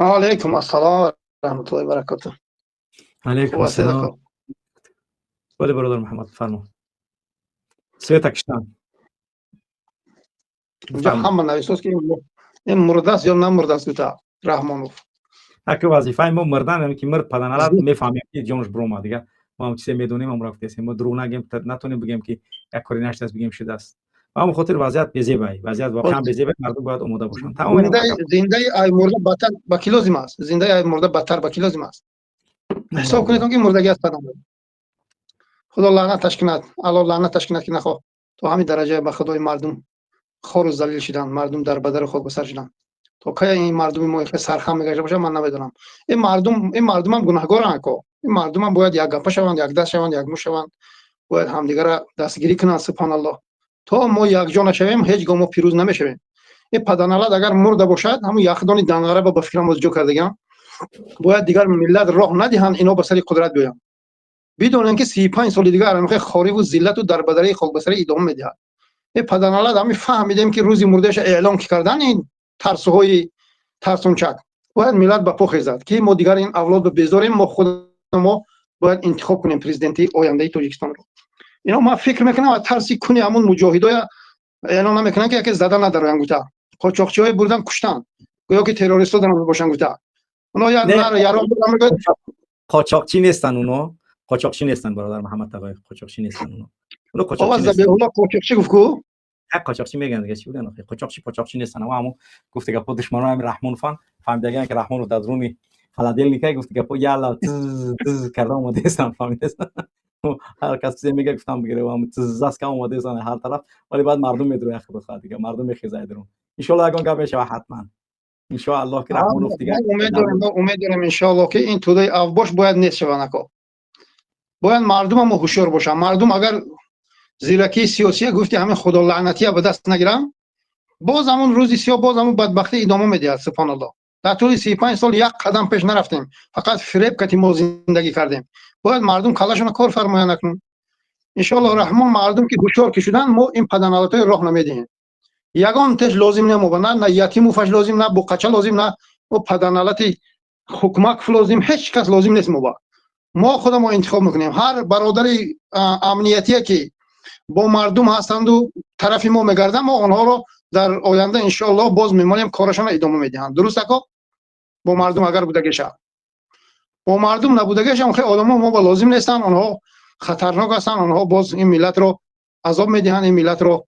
Алейкум ассалом раҳматуллоҳи баракоту. Алейкум ассалом. Бале, бародар Муҳаммад, фармо. Света киштан. Ҳама нависост, ки ин мурдааст ё намурдааст, гуфта Раҳмонов. Аки, вазифаи мо мурдан, ки мурд, паданалат, мефаҳмем, ки ҷонаш биромад. Дига мо ҳам чизе медонем, ам рафтесем. Мо дурӯғ нагем, натонем бигем, ки як кори наштааст, бигем шудааст. Ба ҳамон хотир вазъият безебай, вазъият воқеан безебай, мардум бояд омода бошанд. Зиндаи ай мурда бадтар ба кӣ лозим аст? Зиндаи ай мурда бадтар ба кӣ лозим аст? Ҳисоб кунед, ки мурдагӣ аст. Падан Худо лаънаташ кунад, Алло лаънаташ кунад, ки нахоҳ то ҳамин дараҷа ба худои мардум хору залил шуданд, мардум дар бадару хок ба сар шуданд. То кая ин мардуми мо сархам мегашта бошад, ман намедонам. Ин мардум, ин мардумам гунаҳгоранд ко. Ин мардумам бояд якгапа шаванд, якдаст шаванд, якмуш шаванд, бояд ҳамдигара дастгирӣ кунанд. Субҳоналлоҳ, то мо якҷо нашавем, ҳеҷ гоҳ мо пирӯз намешавем. Ин паданалат агар мурда бошад, ҳамун яхдони данғара ба фикрам боз ҷо кардагиам. Бояд дигар миллат роҳ надиҳанд ино ба сари қудрат биёянд. Бидонем, ки 35 соли дигар ҳамихе хориву зиллату дарбадарии хокбасарӣ идома медиҳад. Ин паданалат ҳами фаҳмидем, ки рӯзи мурдаша эълон ки кардан, ин тарсуҳои тарсунчак, бояд миллат ба по хезад, ки мо дигар ин авлодро безорем. Мо худамо бояд интихоб кунем президенти ояндаи Тоҷикистонро. Ино ман фикр мекунам, аз тарси куни ҳамун муҷоҳидоя эълон намекунанд, ки яке зада надароян гуфта. Қочоқчиҳое бурдан, куштанд, гӯё ки террористо дар бошанд гуфта. Оно як яро. Қочоқчӣ нестанд уно, қочоқчӣ нестанд, бародар Муҳаммад Тағоев, қочоқчӣ нестанд уно. Уно қочоқчӣ нестанд. Қочоқчӣ гуфт ку. Ҳақ, қочоқчӣ мегӯянд, дига чӣ бигӯянд охи? Қочоқчӣ почоқчӣ нестанд. Ама ҳамун гуфти гапо, душманои ҳами Раҳмонован, фаҳмидагиан, ки Раҳмонов дар дуруни холодильника, гуфти гапо, ялла, тз тз карда омадаестанд, фаҳмидестанд? Ҳар кас чизе мега, гуфтам бигире, тзаска омадаестанд ҳар тараф. Вале баъд мардум медурояд, худо хоҳад, дига мардум мехезад дурун. Иншоалло, ягон гап мешава ҳатман, иншоаллоҳ, ки Раҳмонов дига. Умед дорем, умед дорем, иншоаллоҳ, ки ин тӯдаи авбош бояд нест шаванд, ако. Бояд мардумамо ҳушёр бошанд. Мардум агар зиракии сиёсия, гуфти ҳамин худолаънатия, ба даст нагиранд, боз ҳамун рӯзи сиёҳ, боз ҳамун бадбахтӣ идома медиҳад. Субҳоналлоҳ, дар тӯли 35 сол як қадам пеш нарафтем, фақат фиреб кати мо зиндагӣ кардем. Бояд мардум каллашона кор фармоянд акнун, иншоаллоҳ раҳмон. Мардум ки ҳушёр ки шуданд, мо ин паданалатҳои роҳ намедиҳем. Ягон теш лозим намоба, на ятимуфаш лозим, на буқача лозим, на паданалати ҳукмакф лозим, ҳеҷ кас лозим нест моба. Мо худамо интихоб мекунем. Ҳар бародари амниятие, ки бо мардум ҳастанду тарафи мо мегарданд, мо онҳоро дар оянда, иншоаллоҳ, боз мемонем, корашонро идома медиҳанд. Дуруст, ако? Бо мардум агар будагеша, бо мардум набудагешам, хеле одамо мо ба лозим нестанд. Онҳо хатарнок ҳастанд, онҳо боз ин миллатро азоб медиҳанд, ин миллатро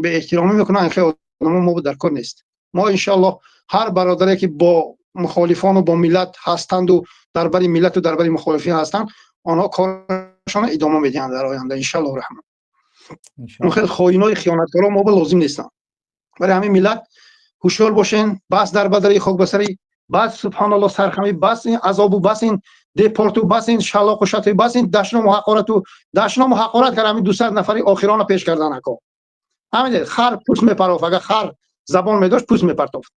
беэҳтиромӣ мекунанд. Хеле одамо мо дар кор нест. Мо, иншоаллоҳ, ҳар бародаре, ки бо мухолифону бо миллат ҳастанду дар бари миллату дар бари мухолифин ҳастанд, онҳо корашонро идома медиҳанд дар оянда, иншоаллоҳ раҳмон. Хеле хоинои хиёнаткоро мо ба лозим нестанд. Барои ҳамин, миллат, ҳушёр бошен. Бас дар бадари хокбасарӣ, бас, субҳоналлоҳ, сархамӣ, бас ин азобу, бас ин депорту, бас ин шалоқу шату, бас ин дашному ҳақорату. Дашному ҳақорат кар ҳамин 200 нафари охирона пеш кардан, ако. Ҳамин хар пӯст мепарофт, агар хар забон медошт, пӯст мепартофт.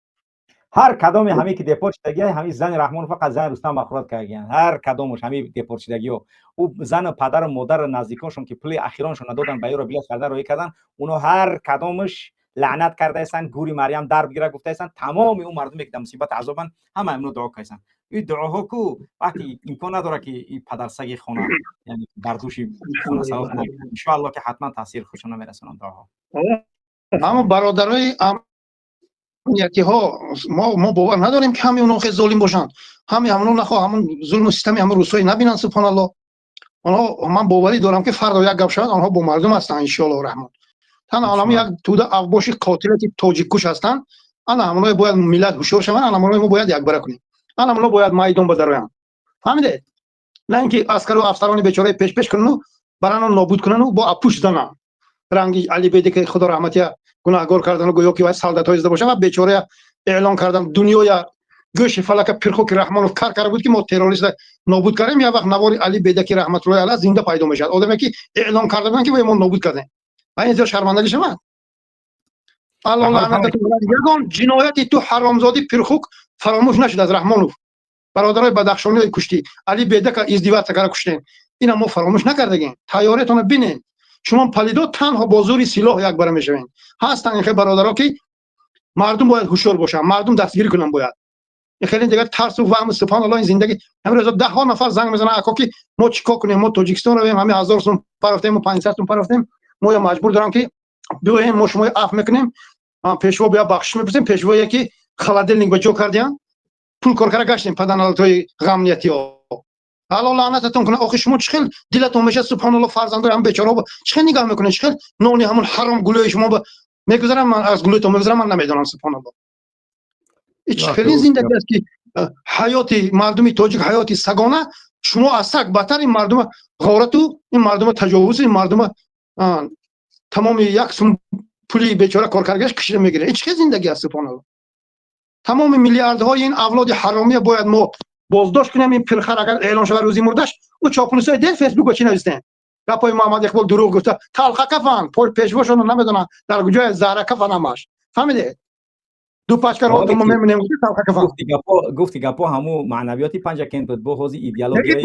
Ҳар кадоме ҳаме ки депорт шудагӣ, ҳамин зани Раҳмонов, фақат зани Рустам махрурат кардагиян. Ҳар кадомаш ҳами депорт шудагиҳо, ӯ зану падару модару наздиконшон, ки пули ахироншон надодан, ба ёро билет кардан роҳӣ кардан, оно ҳар кадомаш лаънат кардаестанд, гури Марьям дар бигира гуфтаестанд. Тамоми ӯ мардуме ки дар мусибат азобанд, ҳама имно дуо карданд. Ин дуоҳо ку вақти имкон надорад, ки ин падарсаги хона, яъне бар дӯши хона савоб. Иншоалло, ки ҳатман таъсири худшона мерасонанд дуоҳо. Ҳама бародарои амниятиҳо, мо бовар надорем, ки ҳамаи онҳо хеле золим бошанд. Ҳамаи ҳамоно нахоҳ ҳамон зулму систами ҳамон русҳое набинанд. Субҳоналлоҳ, онҳо, ман боварӣ дорам, ки фардо як гап шавад, онҳо бо мардум ҳастанд, иншоаллоҳ раҳмон. Танҳо ҳамон як тӯда авбоши қотилати тоҷиккуш ҳастанд. Ана ҳамоное бояд миллат ҳушёр шаванд, ана ҳамоное мо бояд якбара кунем, ана ҳамоно бояд майдон бадароянд, фаҳмидед? На ин ки аскару афсарони бечораи пешпеш кунану барану нобуд кунану бо аппуш зананд, ранги Алибеде, ки худо раҳматия, гунаҳгор кардану, гӯё ки вай солдатҳои зада бошад, ва бечорая эълон кардан, дунёя гӯши фалака пирхуки Раҳмонов кар карда буд, ки мо террориста нобуд кардем. Як вақт навори Али Бедаки раҳматуллоҳи алайҳ зинда пайдо мешавад, одаме ки эълон карда буданд, ки мо нобуд кардем. Ва ин зиёд шармандагӣ шавад. Алло лаънататун. Ягон ҷинояти ту, ҳаромзодӣ пирхук, фаромӯш нашуд аз Раҳмонов. Бародарои бадахшониҳои куштӣ, Али Бедака издеваться кара куштем, ина мо фаромӯш накардагем. Тайёриятонро бинем. Шумо палидо танҳо бо зури силоҳ якбара мешавем. Ҳастанд ин хел бародаро, ки мардум бояд ҳушёр бошанд, мардум дастгирӣ кунанд бояд. Хеле дигар тарсу ваҳму, субҳоналлоҳ, ин зиндагӣ. Ҳамин рӯза даҳҳо нафар занг мезананд: «Ако, ки мо чӣ кор кунем? Мо Тоҷикистон равем, ҳамин 1000 сум парафтем, мо 500 сум парафтем, мо я маҷбур дорам, ки биёем, мо шумои афв мекунем, пешво бия, бахшиш мепурсем». Пешвое ки холодильник ба ҷо кардиян, пул кор кара гаштем, паданалатҳои ғамниятиҳо, Алло лаънататон кунад. Охи, шумо чӣ хел дилатон мешавад, субҳоналло? Фарзандои ҳам бечора чӣ хел нигоҳ мекунед? Чӣ хел нони ҳамон ҳаром гулӯи шумо мегузарам, ман аз гулӯитон мегузарам, ман намедонам, субҳоналло. Чӣ хеле зиндагӣ аст, ки ҳаёти мардуми тоҷик ҳаёти сагона, шумо аз саг бадтар. Ин мардума ғорату, ин мардума таҷовуз, ин мардума тамоми як сум пули бечора коркаргаш кишида мегирад. Ин чӣ хел зиндагӣ аст, субҳоналло? Тамоми миллиардҳои ин авлоди ҳаромия бояд мо боздошт кунем. Ин пирхар агар эълон шавад рӯзи мурдаш, ӯ чоплусои дер Фейсбук чӣ навистем? Гапои Муҳаммад Иқбол дурӯғ гуфта, талха кафан пешвошоно намедонанд дар куҷоя, заҳра кафан ҳамаш, фаҳмиде? Ду пачка роту мо мебинем, талха кафан. Гуфти гапо, ҳаму маънавиёти Панҷакент буд, бо ҳози идеология.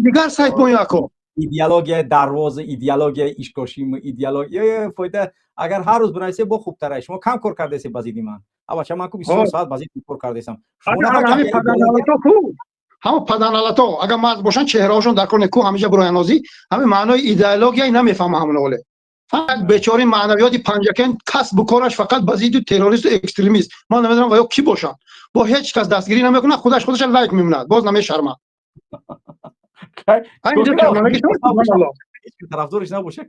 Дигар сайт бо яко. Идеологияи дарвоза, идеологияи Ишкошим, идеология фоида. Агар ҳар рӯз бинависе, бо хубтара. Шумо кам кор кардасе ба зидди ман, абача, ман ку 24 соат ба зидди кор кардесам. Ҳама паданалато агар мард бошанд, чеҳраҳошон дар кор ку ҳамеша буроянозӣ. Ҳамин маънои идеологияи намефаҳма ҳамон оле. Фақат бечори маънавиёти Панҷакент касбу кораш фақат ба зидди террористу экстремист. Ман намедонам, ва ё кӣ бошанд, бо ҳеҷ кас дастгирӣ намекунад, худаш худаша лайк мемонад, боз намешармад. Тарафдориш набошад,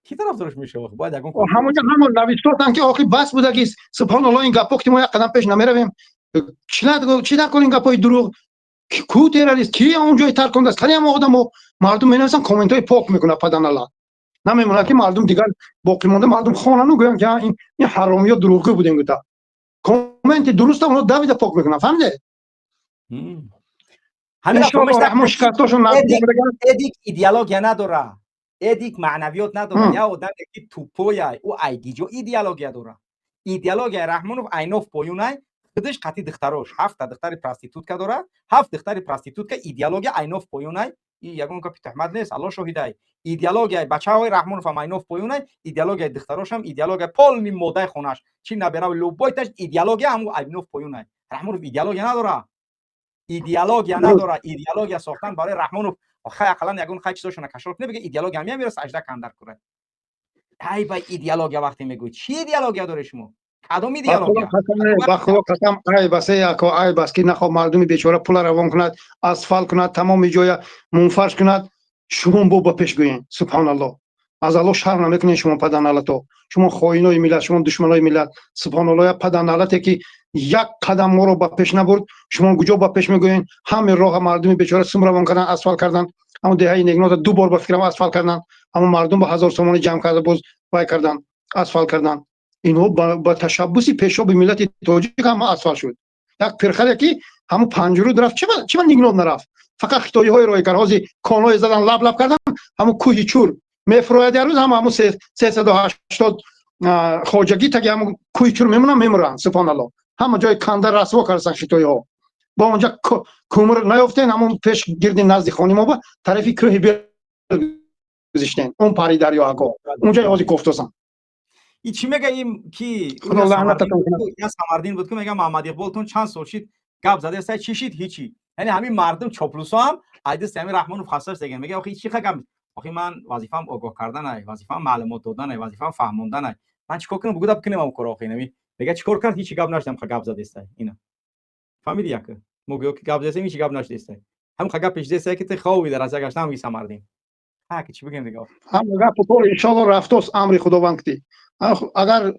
ки тарафдориш мешавад? Бояд ягон Ҳамонҷа ҳамон навиштотан, ки охи бас будагист, субҳоналло. Ин гапҳо ки мо як қадам пеш намеравем, чӣ дар кор ин гапҳои дурӯғ? Ку террорист ки он ҷои таркондааст? Кани ҳама одамо, мардум менависанд, комментҳои пок мекунад, паданалла намемонад, ки мардум дигар боқӣ монда, мардум хонану гӯянд, ки ин ҳаромиё дурӯғгӯ будем гуфта. Комменти дуруста онҳо давида пок мекунанд, фаҳмиде? Эдик идеология надора, Эдик маънавиёт надора. Я одаме ки тупой я, ӯ айгиҷо идеология дора? Идеологияи Раҳмонов айноф поюнай, худаш қати духтарош, ҳафта духтари проститутка дора, ҳафт духтари проститутка. Идеология айноф поюнай, и ягон гапи туҳмат нест, Алло шоҳидай. Идеологияи бачаҳои Раҳмонов ҳам айноф поюнай, идеологияи духтарошам, идеология полный модаи хонаш чи набера, любой таш идеология ҳаму айноф поюнай. Раҳмонов идеология надора, идеология надора. Идеология сохтан барои Раҳмонов, хай, ақаллан ягон хай чизошона кашол куне, бига идеология мемира, сажда кандар кура. Ай ба идеология вақте мегӯй, чӣ идеология доред шумо? Кадом идеология? Ба Худо қасам, айб аст, яко, айб аст, ки нахо мардуми бечора пула равон кунад, асфалт кунад, тамоми ҷоя мунфарш кунад, шумо бо ба пеш гӯен. Субҳоналлоҳ, аз Аллоҳ шарм намекунед шумо, паданалато? Шумо хоинои миллат, шумо душманои миллат. Субҳоналлоҳ, як паданалате, ки як қадам моро ба пеш набурд, шумо куҷо ба пеш мегӯен? Ҳамин роҳа мардуми бечора сум равон кардан, асфалт кардан. Ҳамон деҳаи Негнота ду бор, ба фикрам, асфалт кардан. Ҳамон мардум ба 1000 сомонӣ ҷамъ карда, боз вай кардан, асфалт кардан. Инҳо ба ташаббуси пешоби миллати тоҷик ҳама асфалт шуд. Як пирхаре, ки ҳамун Панҷруд рафт, чиба Нигнот нарафт? Фақат хитоиҳои роҳӣ кард. Ҳозир конҳое задан, лаб лаб кардан, ҳамун кӯҳи Чур мефурояд як рӯз, ҳама ҳамун 380 хоҷагӣ таги ҳамун кӯҳи Чур мемонанд, мемуранд. Субҳоналлоҳ, ҳама ҷои канда расво кардасан хитоиҳо. Бо онҷа кӯмр наёфтен, ҳамун пеш гирди назди хони мо ба тарафи кӯҳи бел гузиштен, он пари дарё, ако, унҷа ҳозир кофтосан. И чӣ мега им ки я Самардин буд, ки мега Муҳаммад Иқболтон чанд сол шид гап задаеста, чӣ шид? Ҳичи. Яъне ҳамин мардум чоплусо ҳам айдист ҳамин Раҳмонов хасташ деген. Мега, охи, чӣ ха гап? Охи, ман вазифаам огоҳ карданай, вазифаам маълумот доданай, вазифаам фаҳмонданай. Ман чӣ кор кунам? Бугуда бикунем ам кор. Охи, нами мега, чӣ кор кард? Ҳичи гап нашидам, ха гап задестай. Ина фаҳмиди, яка мо гӯё ки гап задесем, ҳичи гап нашидестай. Ҳамин ха гап пешидестай, ки ти хови дар Россия гаштам, ҳамги Самардин. Ҳа, ки чӣ бигем дига? Ҳама гапу кор иншоалло рафтост, амри Худованд кити. Агар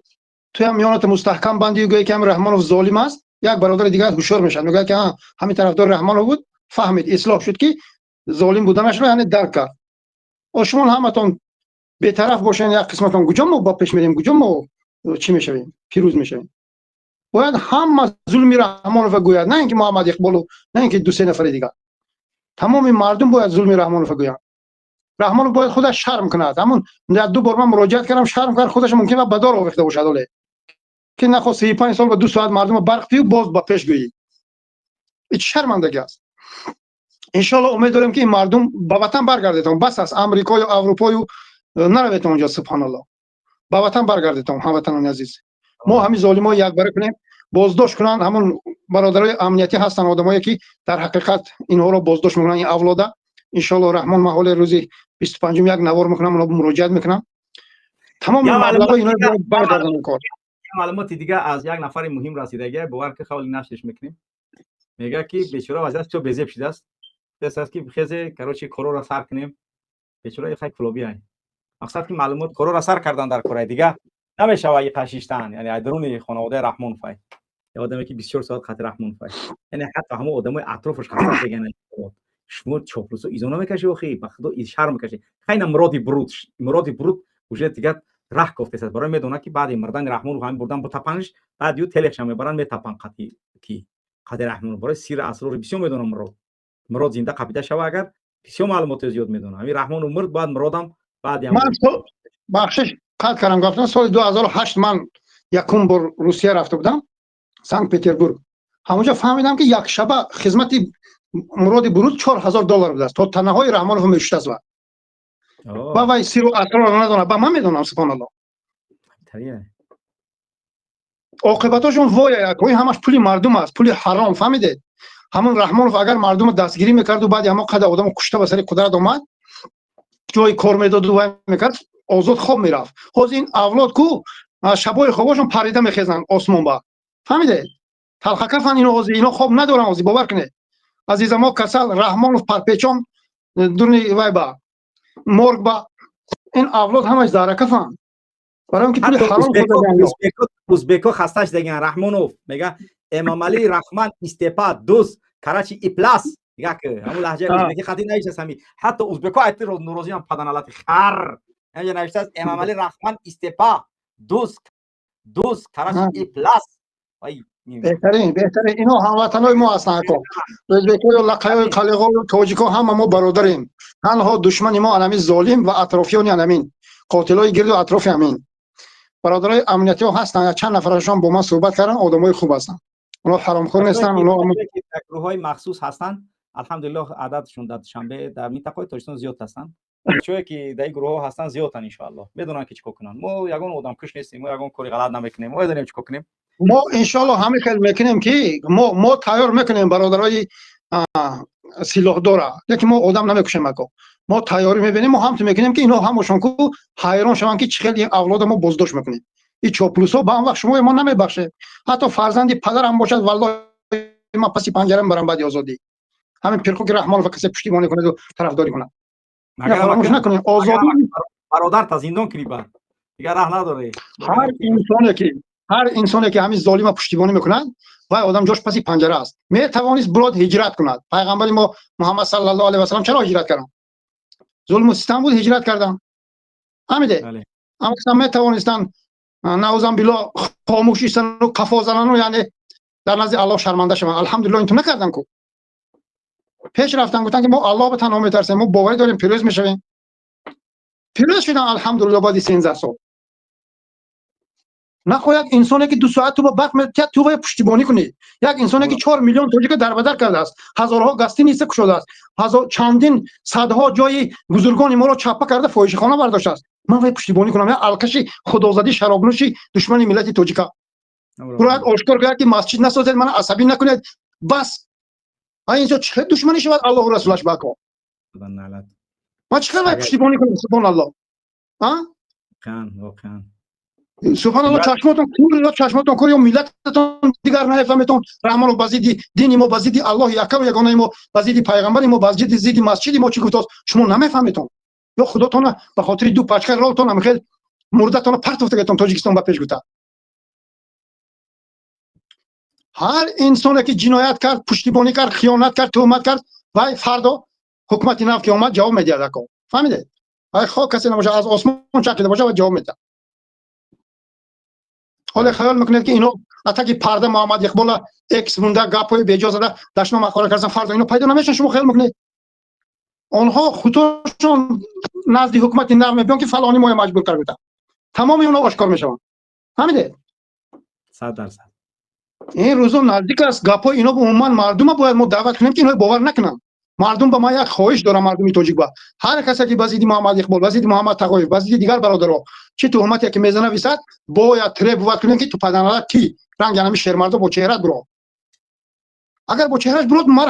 туям миёната мустаҳкам банди, гӯе ки ҳами Раҳмонов золим аст, як бародари дигар ҳушёр мешавад, мегӯяд, ки ҳамин тарафдори Раҳмонов буд, фаҳмид, ислоҳ шуд, ки золим буданашро яъне дарк кард. О, шумо ҳаматон бетараф бошен, як қисматон, куҷо мо ба пеш мерем? Куҷо мо чӣ мешавем, пирӯз мешавем? Бояд ҳама зулми Раҳмонова гӯяд, на ин ки Муҳаммад Иқболу, на ин ки ду-се нафари дигар. Тамоми мардум бояд зулми Раҳмонова гӯянд. Раҳмонов бояд худаш шарм кунад. Ҳамун ду бор ман муроҷиат кардам, шарм кард худаш, мумкин ба дор овехта бошад оле, ки нахост 35 сол ба 2 соат мардума барқ дию, боз ба пеш гӯӣ. Ин чӣ шармандагӣ аст? Иншоалло, умед дорем, ки ин мардум ба ватан баргардетон. Бас аст Амрикою Аврупою, нараведон онҷо, субҳоналло. Ба ватан баргардетон, ҳамватанони азиз. Мо ҳамин золимҳо якбара кунем, боздошт кунанд ҳамон. Бародарои амниятӣ ҳастанд, одамое ки дар ҳақиқат инҳоро боздошт мекунанд, ин авлода. Иншоалло раҳмон, ман ҳоле рӯзи 25-ум як навор мекунам, онҳо муроҷиат мекунам. Тамоми маблағҳои инҳоро баргардонем кор. Маълумоти дига аз як нафари муҳим расидагия, бовар ки хавли нашрш мекунем. Мегӯяд, ки бечора вазъият чо безеб шудааст. Аст ки хезе, короче, корора сар кунем. Бечора хай клоби ай. Мақсад ки маълумот корора сар кардан дар кораи дига намешава и қашиштан, яъне айдаруни хонаводаи Раҳмонов ай. Я одаме ки 24 соат хати Раҳмонов ай. Яъне ҳатто ҳамон одамои атрофаш хаста деган, шумо чоплусо изо намекаши, охи ба худо шарм мекаши. Хайна Муроди Бруд, Муроди Бруд уже дига раҳ кофтесад, барои медонад ки баъди мурдани Раҳмонов ҳамин бурдан бутапанш, баъд ю телехша мебаранд, метапан қати ки қади Раҳмонов, барои сирри асрори бисёр медонам. Мурод, Мурод зинда қапида шава агар, бисёр маълумоти зиёд медонам. Ҳамин Раҳмонов мурд, баъд Муродам баъд. Ман, бахшиш, қатъ кардам гафтан. Соли 2008 ман якум бор Русия рафта будам, Санкт Петербург. Ҳамонҷо фаҳмидам, ки як шаба хизмати Муроди Буруд 4000 доллар будааст, то танаҳои Раҳмонов мешуштааст. Ва вай сиру асрорро надонад, ба ман медонам, субҳоналло. Оқибатошон вой, ҳои ҳамаш пули мардум аст, пули ҳаром, фаҳмидед? Ҳамон Раҳмонов агар мардумро дастгирӣ мекарду, баъди ҳамон қадар одамо кушта ба сари қудрат омад, ҷои кор медоду вай мекард, озод хоб мерафт. Ҳозир ин авлод ку шабои хобошон парида мехезанд осмон ба, фаҳмидед? Талхакафан ино ҳозир, ино хоб надоранд ҳозир, бовар кунед. Азиза мо касал, Раҳмонов парпечон дуни вай ба морг ба, ин авлод ҳамаш заракафанд, барои он ки пули ҳаром. Узбеко хасташ деган Раҳмонов, мега: «Эмомалӣ Раҳман истепа, дӯст, короче, иплас». Як ҳамун лаҳҷаи узбеки хати навиштааст ҳами, ҳатто узбеко айти норозиам, паданалати хар. Инҷа навиштааст: «Эмомалӣ Раҳман истепа, дӯст, дӯст, короче, иплас». Беҳтарин, беҳтарин. Ино ҳамватанои мо ҳастанд, ако. Ӯзбекою, лақаёю, қалиғою, тоҷико ҳама мо бародарем. Танҳо душмани мо анамин золим ва атрофиёни анамин қотилои гирду атрофи ҳамин. Бародарои амниятиҳо ҳастанд, чанд нафарашон бо ман суҳбат карданд, одамои хуб ҳастанд, онҳо ҳаромхӯр нестанд, онҳо Гурӯҳҳои махсус ҳастанд, алҳамдулиллоҳ, ададшон дар Душанбе, дар минтақаҳои Тоҷикистон зиёд ҳастанд. Чое ки дар ин гурӯҳҳо ҳастанд, зиёданд, иншоаллоҳ медонанд, ки чӣ кор кунанд. Мо ягон одамкуш нестем, мо ягон кори ғалат намекунем, мо медонем, чӣ кор кунем. Мо иншоаллоҳ ҳамин хел мекунем, ки мо тайёр мекунем бародарои силоҳдора, лекин мо одам намекушем, ако. Мо тайёрӣ мебинем, мо ҳамту мекунем, ки инҳо ҳамошон ку ҳайрон шаванд, ки чӣ хел ин авлода мо боздошт мекунем. И чоплусҳо ба он вақт шумо мо намебахшем, ҳатто фарзанди падарам бошад, валлоҳи, ман паси панҷара мебарам. Баъди озодӣ ҳамин пирхуки Раҳмонова касе пуштибонӣ кунаду тарафдорӣ кунад, фаромӯш накунем, озодӣ. Бародарта зиндон кунӣ, баъд дигар раҳ надорӣ. Ҳар инсоне ки ҳамин золима пуштибонӣ мекунад, вай одам ҷош паси панҷара аст. Метавонист бурод, ҳиҷрат кунад. Пайғамбари мо Муҳаммад саллаллоҳу алайҳи васаллам чаро ҳиҷрат карданд? Зулму систам буд, ҳиҷрат карданд, фаҳмиде? Аммо метавонистанд, наузан билло, хомӯш истану қафо занану, яъне дар назди Аллоҳ шарманда шаванд. Алҳамдулилло, инту накардан ку, пеш рафтан, гуфтан, ки мо Аллоҳ ба танҳо метарсем, мо боварӣ дорем, пирӯз мешавем. Пирӯз шудан, алҳамдулилло, баъди 13 сол. Нахоҳ як инсоне ки 2 соат ту ба барқ метиҳад, ту бояд пуштибонӣ кунӣ. Як инсоне ки 4 миллион тоҷика дарбадар кардааст, ҳазорҳо гостиница кушодааст, чандин садҳо ҷои бузургони моро чаппа карда, фоҳишахона бардоштааст, ман бояд пуштибонӣ кунам? Як алкаши худозадӣ, шаробнӯши, душмани миллати тоҷика бояд ошкор гӯяд, ки масҷид насозед, мана асабӣ накунед, бас. А инсон чӣ хел душманӣ шавад Аллоҳу расулаш бако? Ман чӣ хел бояд пуштибонӣ кунам, субҳоналлоҳ? Воқеан. Субҳаналло, чашмотон кур ё чашмотон кур ё миллататон дигар нафаҳметон. Раҳмонов ба зидди дини мо, ба зидди Аллоҳи якаву ягонаи мо, ба зидди пайғамбари мо, ба зидди масҷиди мо чӣ гуфтааст, шумо намефаҳметон? Ё худотона ба хотири ду пачка ролтон ҳамихел мурдатона партофтагетон Тоҷикистон ба пеш гуфта. Ҳар инсоне ки ҷиноят кард, пуштибонӣ кард, хиёнат кард, туҳмат кард, вай фардо ҳукумати нав ки омад, ҷавоб медиҳад, ако, фаҳмидед? Вай хоҳ касе набошад, аз осмон чақида бошад, ва ҷавоб медиҳад. Ҳоле хаёл мекунед, ки ино атаки парда Муҳаммад Иқбола экс мунда, гапҳои беҷо зада, дашном мақола кардан, фардо ино пайдо намешаванд, шумо хаёл мекунед? Онҳо худошон назди ҳукумати нав мебиён, ки фалони моя маҷбур кард гуфта, тамоми онҳо ошкор мешаванд, фаҳмидед? 100%. Ин рӯзо наздик аст. Гапҳои ино умуман мардума бояд мо даъват кунем, ки ино бовар накунанд. Мардум ба ман як хоҳиш дорам, мардуми тоҷик ба ҳар касе ки ба зидди Муҳаммад Иқбол, ба зидди Муҳаммад Тағоев, ба зидди дигар бародаро чӣ туҳмате ки мезана висад, бояд требовать кунем, ки ту паданалат ки ранги анами шермардо бо чеҳрат биро. Агар бо чеҳраш бирод, мара.